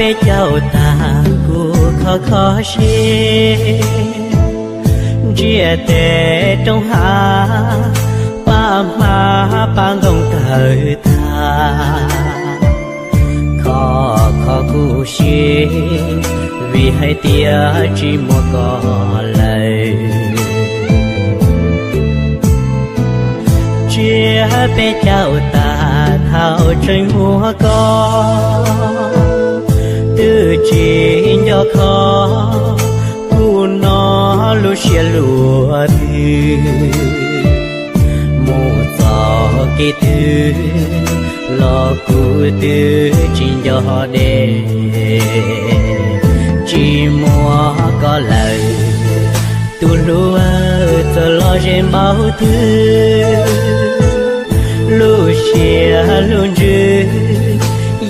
Peb caug tag kuv kho kho siab, ntsiag tes roob hav, pab hmab pab ntoo tawg tag. Kho kho kuv siab, vim hais tias tsis muaj koj lawm. Tsiab peb caug tag thaum tseem muaj koj, twb tsis nco kho, kuv no lub siab luaj twg. Mus txoj kev twg los kuv twb tsis nco deb, tsis muaj koj lawm. Tus hlub txawm los ze npaum twg, lub siab lub ntsws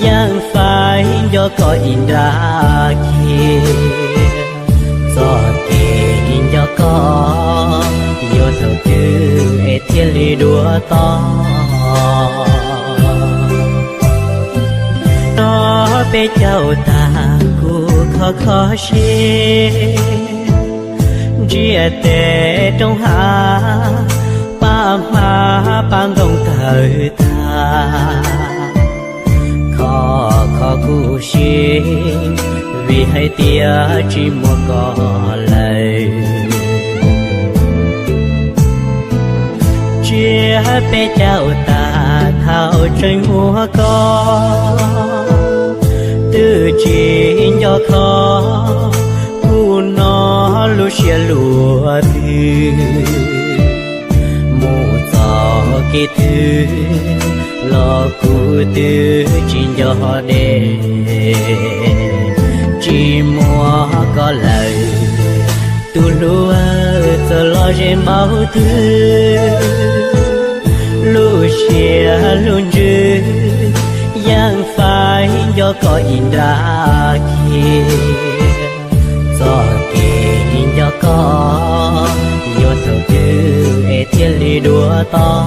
yeej faib nco koj ib nrab kiag. Txoj kev nco koj yuav thaum twg es thiaj li dua toj? Nyob peb caug tag kuv kho kho siab, ntsiag tes roob hav, pab hmab pab ntoo tawg tag. Kho kho kuv siab, vim hais tias tsis muaj koj lawm. Tsiab peb caug tag thaum tseem muaj koj, twb tsis nco kho, kuv no lub siab luaj twg. Mus txoj kev twg los kuv twb tsis nco deb, tsis muaj koj lawm. Tus hlub txawm los ze npaum twg, lub siab lub ntsws yeej faib nco koj ib nrab kiag. Txoj kev nco koj yuav thaum twg es thiaj li dua toj?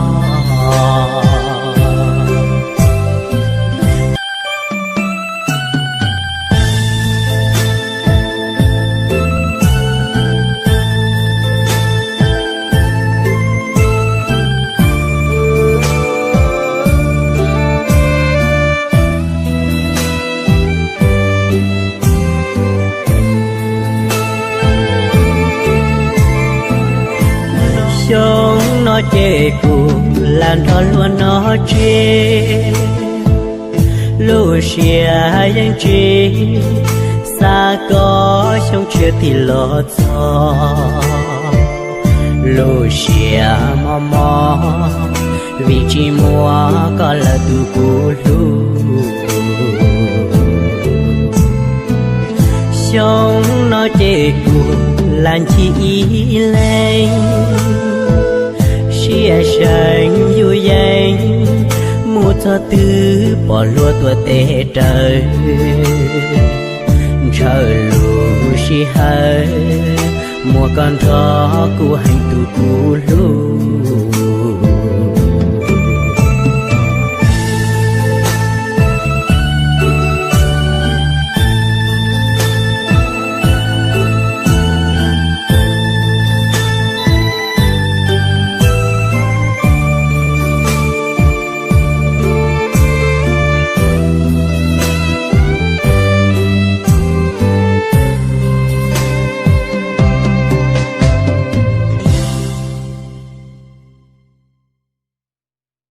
Xyoo no ces kuv lam nrog luag nyob tseg, lub siab yeej tsis xav koj xyoo tshiab tim los txog. Lub siab mob mob vim tsis muaj koj lawm tus kuv hlub. Xyoo no ces kuv lam ncig ib leeg, siab seev yus yeej mus txog twg pom luag tuaj tes raws. Ntshaw lub sij hawm muaj koj nrog kuv heev tus kuv hlub.